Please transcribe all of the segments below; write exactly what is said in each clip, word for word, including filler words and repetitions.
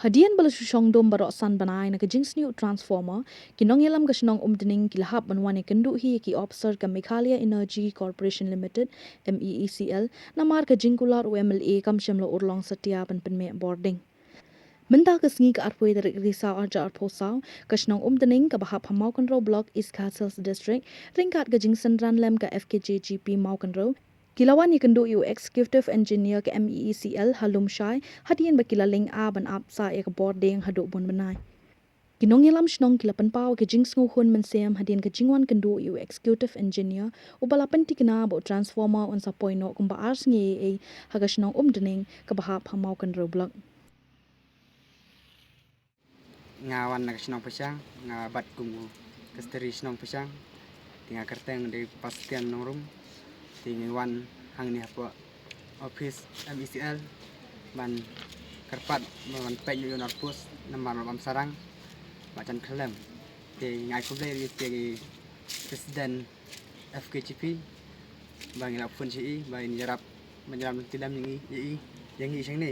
Hadien ba la shu shong dum baroh san bnai na ka jingsniew transformer, ki nongïalam ka shnong Umdning ki la hap ban wan ïakynduh hi ïa ki ophisar ka Meghalaya Energy Corporation Limited, M E E C L, namar ka jingkular u M L A kam shym la urlong satia ban pynmih bording. Mynta ka sngi ka arphew tarik Risaw arhajar arphew saw, ka shnong Umdning kaba hap ha Mawkynrew Block, East Khasi Hills District, ryngkat ka jingsynran lem ka F K J G P Mawkynrew, ki la wan ïakynduh ïa u Executive Engineer ka M E E C L ha Lumshai, hadien ba ki la lyngngoh ban ap sah ïa ka bording haduh bun bnai. Ki nongïalam shnong ki la pynpaw ïa ka jingsngewhun mynsiem hadien ka jingwan kynduh ïa u Executive Engineer, uba la pynthikna ba u transformer un sa poi noh kumba ar sngi ei ei ha ka shnong Umdning kaba hap ha Mawkynrew Block. Nga wan na ka shnong Pyrshang, nga bat kum u kasturi shnong Pyrshang. Te nga kyrteng dei Bastian Nongrum. Te ngi wan hangne hapoh office M E C L ban kyrpad ban peit noh ïa u North Post namar ba ym sarang, ba jan khyllem. Te nga ai khublei ruh ïa ki president F K G P ba ngi la phone sha i ba in ïarap, ba ïarap lynti lem ïa ngi, ïa i, ïa ngi shangne.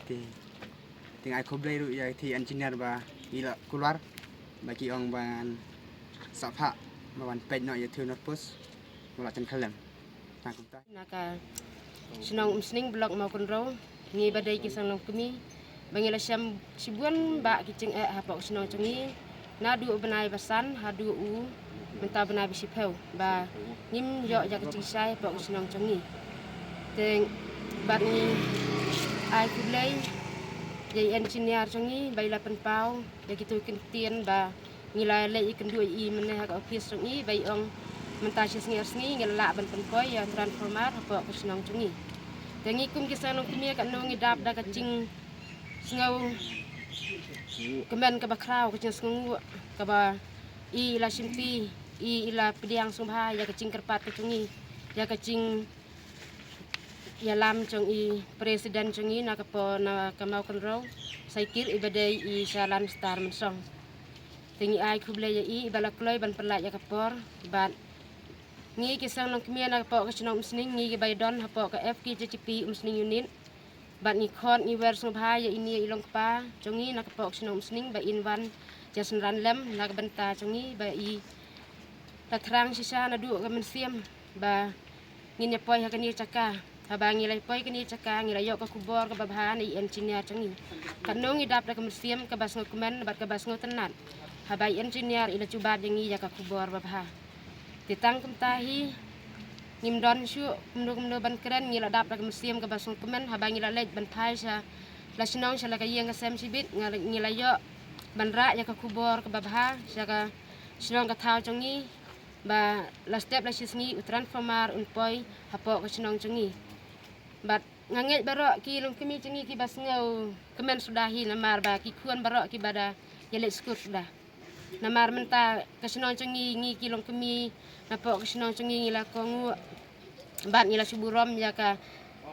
Te, te nga ai khublei ruh ïa ki engineer ba ngi la kular ba ki ong ban sa phah ba ban peit noh ïa u North Post ba la jan khyllem. Tang kumta. Na ka shnong Umsning, Block Mawkynrew, ngi ba dei ki shnong longkmie ba ngi la shem shibun bah ki jingeh hapoh ka shnong jong ngi. Naduh u bnai ba san haduh u mynta u bnai ba shiphew ba ngim ïoh ïa ka jingshai hapoh ka shnong jong ngi. Te bad ngi ai khublei ïa i engineer jong ngi ba i la pynpaw ïa kito ki ktien ba ngi la leit ïakynduh ïa i mynne ha ka office jong i ba i ong mynta shi sngi ar sngi ngi la lah ban pynpoi ïa transformer hapoh ka shnong jong ngi. Te ngi kum ki shnong longkmie katno ngi dap da ka jingsngew kmen kaba khraw, ka jingsngew kaba i la shimti, i la pdiang sngewbha ïa ka jingkyrpad ka jong ngi, ïa ka jingïalam jong i president jong ngi na ka por na ka Mawkynrew Saikir, i ba dei i Shalan Star Mynsong. Te ngi ai khublei ïa i ba la kloi ban pynlait ïa ka por. Bad ngi ki shnong longkmie na ka por ka shnong Umsning, ngi ki ba ïadon hapoh ka F K J G P Umsning Unit. Bad ngi khot ngi wer sngewbha ïa ine i long kpa jong ngi na ka por ka shnong Umsning ba in wan ïasynran lem na ka bynta jong ngi ba i la thrang shisha naduh ka mynsiem ba ngin ïa poi ha kane ka jaka. Haba ngi la poi kane ka jaka ngi la ïoh ka khubor kaba bha na i engineer jong ngi. Katno ngi dap da ka mynsiem kaba sngewkmen bad kaba sngewtynnat haba i engineer i la jubab ïa ngi ïa ka khubor ba bha. Te tang kumta hi ngim don shuh kumno kumno ban kren, ngi la dap da ka mynsiem kaba sngewkmen haba ngi la leit ban phai sha la shnong sha la ka ïing ka sem shibit, nga la, ngi la ïoh ban rah ïa ka khubor kaba bha sha ka shnong ka thaw jong ngi ba la step la shi sngi u transformer un poi hapoh ka shnong jong ngi. Bad nga ngeit baroh ki longkmie jong ngi kiba sngewkmen suda hi namar ba ki khun baroh kiba da ïaleit skul suda. Namar mynta ka shnong jong ngi, ngi ki longkmie napoh ka shnong jong ngi ngi la kohnguh bad ngi la shu burom ïa ka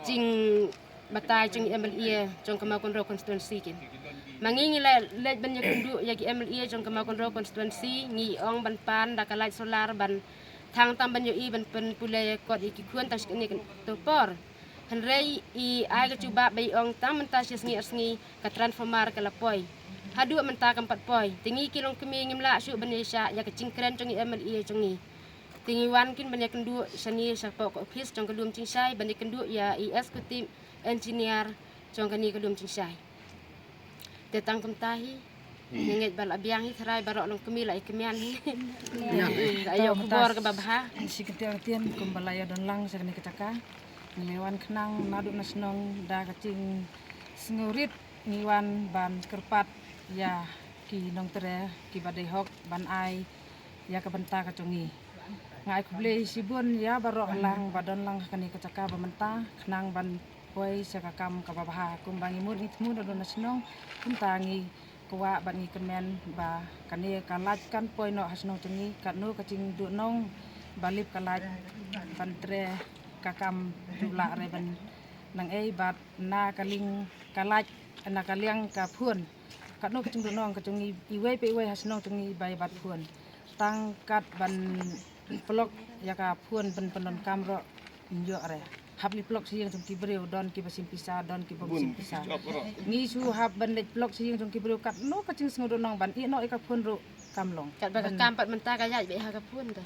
jingbatai jong i M L A jong ka Mawkynrew constituency kin. Ma ngi ngi la leit ban ïakynduh ïa ki M L A jong ka Mawkynrew constituency, ngi ong ban pan da ka light solar ban thang tam ban ïohi ban pynpule kot ïa ki khun tang shi kane ka por. Hynrei i ai ka jubab ba i ong tang mynta shi sngi ar sngi ka transformer ka la poi. Haduh mynta kam pat poi. Te ngi ki longkmie ngim lah shuh ban ïa shah ïa ka jingkren jong i M L A jong ngi. Te ngi wan kin ban ïakynduh shane shapoh ka office jong ka lum jingshai ban ïakynduh ïa i executive engineer jong kane ka lum jingshai. Te tang kumta hi. Ngi ngeit ba la biang hi, tharai baroh longkmie la ïa kmen hi. Ïa, la ïoh khubor kaba bha. Shi kyntien kyntien kumba la ïa don lang sha kane ka jaka. Ngi la wan khnang naduh na shnong da ka jingsngewrit ngi wan ban kyrpad ïa ki nongtrei kiba dei hok ban ai ïa ka bynta ka jong ngi. Nga ai khublei shibun ïa baroh lang ba don lang ha kane ka jaka ba mynta khnang ban poi sha ka kam kaba bha kumba ngi mut ngi thmu naduh na shnong. Kumta ngi kwah bad ngi kmen ba kane ka light kan poi noh ha shnong jong ngi, katno ka jingduhnong ba lip ka light ban trei ka kam duh lah re ban nang ei bad na ka liang ka light, na ka liang ka phone. Katno ka jingduhnong ka jong ngi iwei pa iwei ha shnong jong ngi ba ïa bat phone. Tang kat ban plug ïa ka phone ban pyndonkam ruh ym ïoh re. hap leit block sha ïing jong ki briew, don kiba shim pisa, don kiba ym shim pisa. Ngi shu hap ban leit block sha ïing jong ki briew katno ka jingsngewdon nong ban ïeh noh ïa ka phone ruh kam long. Katba ka kam pat mynta ka ïaid beit ha ka phone te.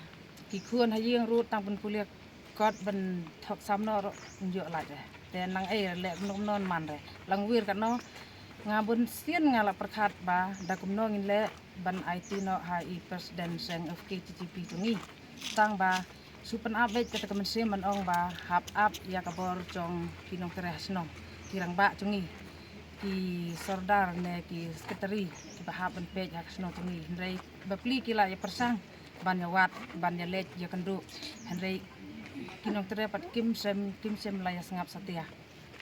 Ki khun ha ïing ruh tang ban pule kot ban thok sam noh ruh ym ïoh lait re. Te nang ei re leh kumno kumno man re. Lang wir katno nga bun sien nga la pyrkhat ba da kumno ngin leh ban aiti noh ha i president seng F K J J P jong ngi. Tang ba shu pynap beit kata ka mynsiem ban ong ba hap ap ïa ka bor jong ki nongtrei ha shnong, ki rangbah jong ngi, ki sordar ne ki sekretari kiba hap ban peit ha ka shnong jong ngi. Hynrei bapli ki la ïa pyrshang ban ïa wad, ban ïa leit ïa kynduh. Hynrei ki nongtrei pat kim shym, kim shym la ïa sngap satia.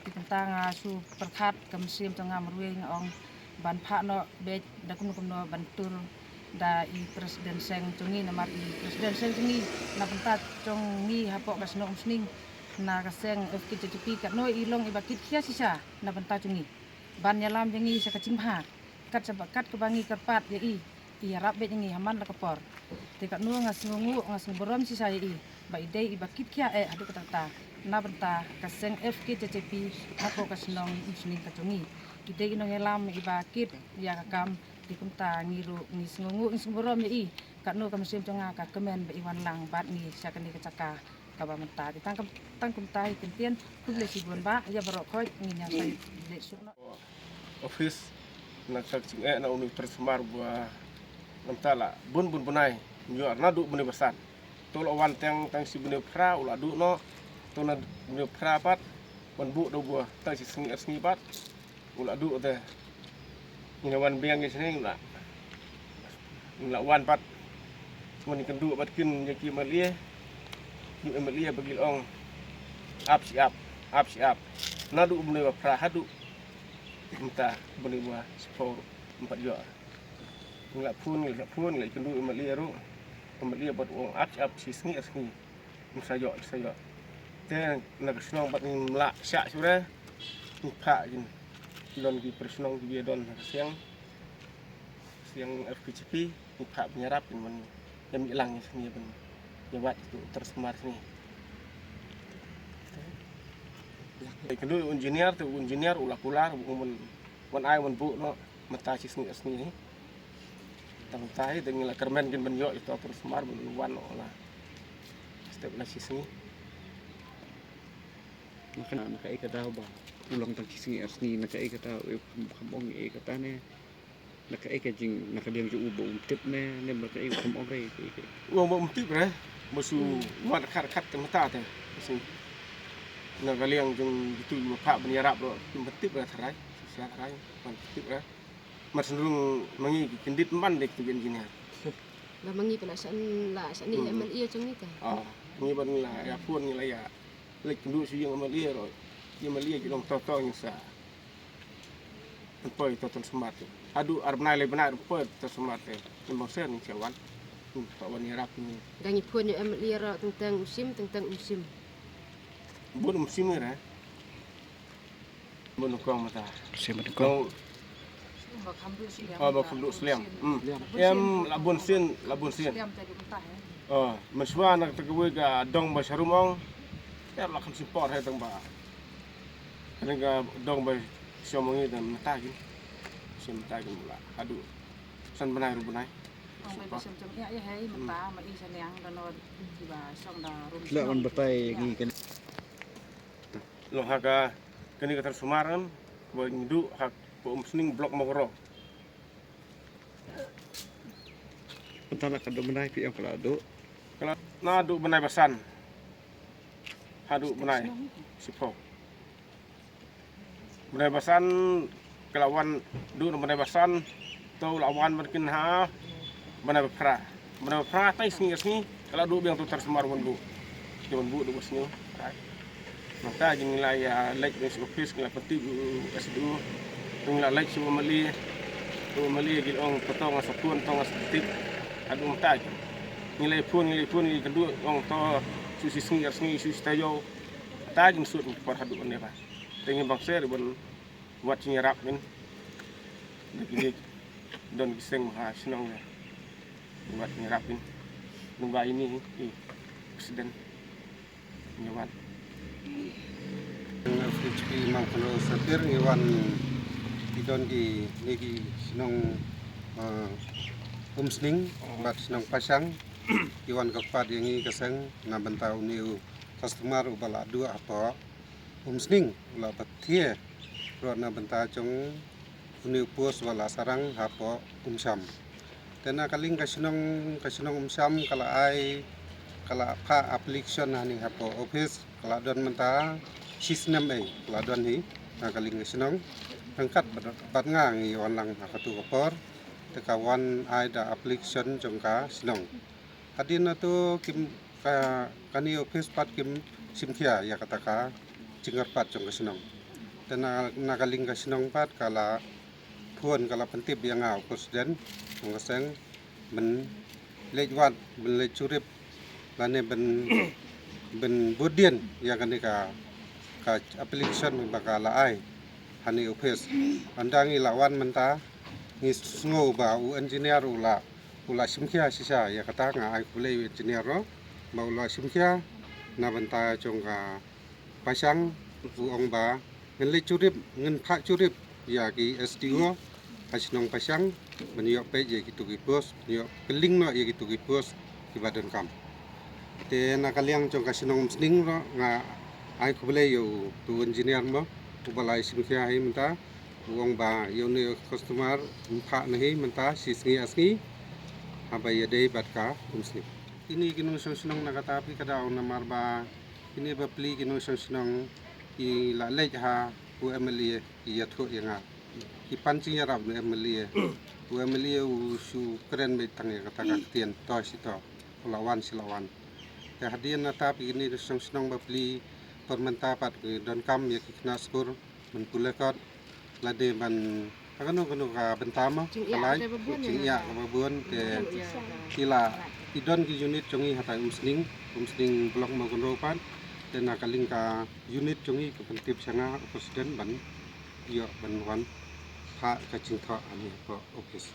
Te kumta nga shu pyrkhat ka mynsiem jong nga marwei nga ong ban phah noh beit da kumno kumno ban tur da i president seng jong ngi, namar i president seng jong ngi na bynta jong ngi hapoh ka shnong Umsning, na ka seng F K J J P, katno i long iba kit khia shisha na bynta jong ngi ban ïalam ïa ngi sha ka jingbha. Kat shaba kat kaba ngi kyrpad ïa i, i ïarap beit ïa ngi ha man la ka por. Te katno nga sngewnguh, nga sngew burom shisha ïa i ba i dei iba kit khia eh haduh katta katta na bynta ka seng F K J J P hapoh ka shnong Umsning ka jong ngi. I dei i nongïalam iba kit ïa ka kam. Te kumta ngi ruh ngi sngewnguh, ngi sngew burom ïa i. Katno ka mynsiem jong nga ka kmen ba i wan lang bad ngi sha kane ka jaka kaba mynta. Te tang kum, tang kumta hi kyntien, khublei shibun bah ïa baroh khoit, ngin ïa sa leit suk noh. Office na ka jingeh na uni u transformer ba namta la bun bun bnai ym ïoh, naduh bnai ba san. To la wan tang, tang shi bnai phra u la duh noh. To na bnai phra pat wan buh da u ba tang shi sngi ar sngi pat u la duh te. Ngi la wan biang ngi sini ngi la, ngi la wan pat. Wan ïakynduh bad kin ïa ki M L A. Ki M L A ba ki la ong ap shi ap, ap shi ap. Naduh bnai ba phra haduh mynta bnai ba shiphew ym pat ïoh. Ngi la phone, ngi la phone, ngi la ïakynduh M L A ruh. M L A bad u ong ap shi ap, shi sngi ar sngi. Ym sa ïoh, ym sa ïoh. Te na ka shnong bad ngim lah shah shuh re. Ngi phah kin don ki para shnong kiba ïadon ha ka seng, seng F K J J P, ngi phah ban ïarap kin ban ïa mih lang ïa sini ban ïa wad ïa u transformer sini. Te kynduh u engineer, te u engineer u la kular u wan, wan ai wan buh noh mynta shi sngi ar sngi hi. Tang mynta hi te ngi la kyrmen kin ban ïoh ïa uta u transformer ban wan noh la step la shi sngi. Na ka, na kaei ka daw ba u long tang shi sngi ar sngi, na kaei ka daw, eh, kham, kham ong ei kata ne. Na kaei ka jing, na ka liang jong u ba um tip ne, ne ba kaei kham ong re, kaei, kaei. U ong ba um tip re, ba shu wad khat khat te mynta te. Shu na ka liang jong kitu ba phah ban ïarap ruh kim tip re tharai, shisha tharai, ban tip re. Mar shu rung ma ngi ki kyndit man de kitu ki engineer. Ba ma ngi ba la shan, la shan ni M L A jong ngi te. Ah, ngi ban ngi la ïa phone ngi la ïa leit kynduh sha ïing M L A ruh. Ïing M L A ki long to to ngin sa pynpoi to transformer te. Haduh ar bnai lai bnai ruh pynpoi to transformer te. Ngim bang shen ngin sa wan. Hmm, to wan ïarap ngi. Ka ngi phone ïa M L A ruh teng teng um shim, teng teng um shim. Bun um shim ngi re. Bun kong mata. Sim bun kong. Kong. Oh, ba kham duh sliam. Hmm. Em la bun sien, la bun sien. Oh, mynshuwa na kata kawei ka dong ba sharum ong. Em la kham sim por hai tang ba. Kane ka dong ba shong ong i tang mata kin. Sim mata kin mula. Haduh san bnai ruh bnai. Ong ba shong jong ïa ïa hai mata ma i shaniang da no ba shong da rum. La wan batai ngi kan. Long ha ka, kane ka transformer ba ngi duh ha ka Umsning block Mawkyrwat. Mynta la ka dum bnai phi ong ka la duh. Ka la, naduh bnai ba san haduh bnai shiphew. Bnai ba san ka la wan, duh na bnai ba san, to la wan ban kin ha bnai ba phra. Bnai ba phra tai sngi sngi ka la duh biang to transformer wan buh. Ki wan buh duh ba sngi. Mynta jin ngi la ïa leit ban sha office ngi la pyntip u S D O. Ngi la leit sha u M L A. U M L A ki ong to to nga sa phone to nga sa pyntip. Haduh mynta jin ngi la phone ngi la phone ngi kynduh ong to shu shi sngi ar sngi shu shi taïew. Mynta jin sut ngi por haduh mynne ba. Te ngi bang ser ban wad jingïarap min. Da kine don ki seng ha shnong ne. Wad jingïarap min. Nang ba ini i president. Ngi wad. F H P Mawkynrew Sapir ngi wan, ki don kine ki shnong, uh, Umsning bad shnong Pashang. Ki wan kyrpad ïa ngi ka seng na bynta une u customer uba la duh hapoh Umsning, u la pathie rot na bynta jong une u post uba la sarang hapoh Umsham. Te na ka liang ka shnong, ka shnong Umsham ka la ai, ka la phah application hangne hapoh office, ka la don mynta shisnem ei ka la don hi. Na ka liang ka shnong ryngkat bad, bad nga ngi wan lang ha katu ka por. Te ka wan ai da application jong ka shnong. Hadien nangta kim ka, kane office pat kim shim khia ïa kata ka jingkyrpad jong ka shnong. Te na, na ka liang ka shnong pat ka la phone, ka la pyntip ïa nga u president jong ka seng ban leit wad, ban leit jurip lane ban, ban bud dien ïa kane ka, ka application ba ka la ai hangne office. Hynda ngi la wan mynta ngi sngew ba u engineer u la, u la shim khia shisha ïa kata. Nga ai khublei u engineer ruh ba u la shim khia na bynta jong ka Pashang. U ong ba ngan leit jurip, ngan phah jurip ïa ki S D O ha shnong Pashang ban ïoh peit ïa kitu ki post, ban ïoh kylleng noh ïa kitu ki post kiba donkam. Te na ka liang jong ka shnong Umsning ruh nga ai khublei ïa utu u engineer mo uba la shim khia hi mynta. U ong ba ïa une u customer un phah na hi mynta shi sngi ar sngi haba ïadei bad ka Umsning. Kine ki nongshong shnong na kata phi ka daw namar ba kine bapli ki nongshong shnong ki la leit ha u M L A ki ïathuh ïa nga. Ki pan jingïarap na M L A. U M L A u shu kren beit tang ïa kata ka ktien to shi to, u la wan shi la wan. Te hadien nangta phi kine ki nongshong shnong bapli por mynta pat ki donkam ïa ki khynnah skul ban pule kot lane ban ha kano kano ka bynta mo, jingïa kaba bun, jingïa kaba bun. Te ki la, ki don ki unit jong ngi hata Umsning, Umsning block Mawkynrew pat. Te na ka liang ka unit jong ngi ka pyntip sha nga u president ban ïoh ban wan phah ka jingthoh hangne hapoh office.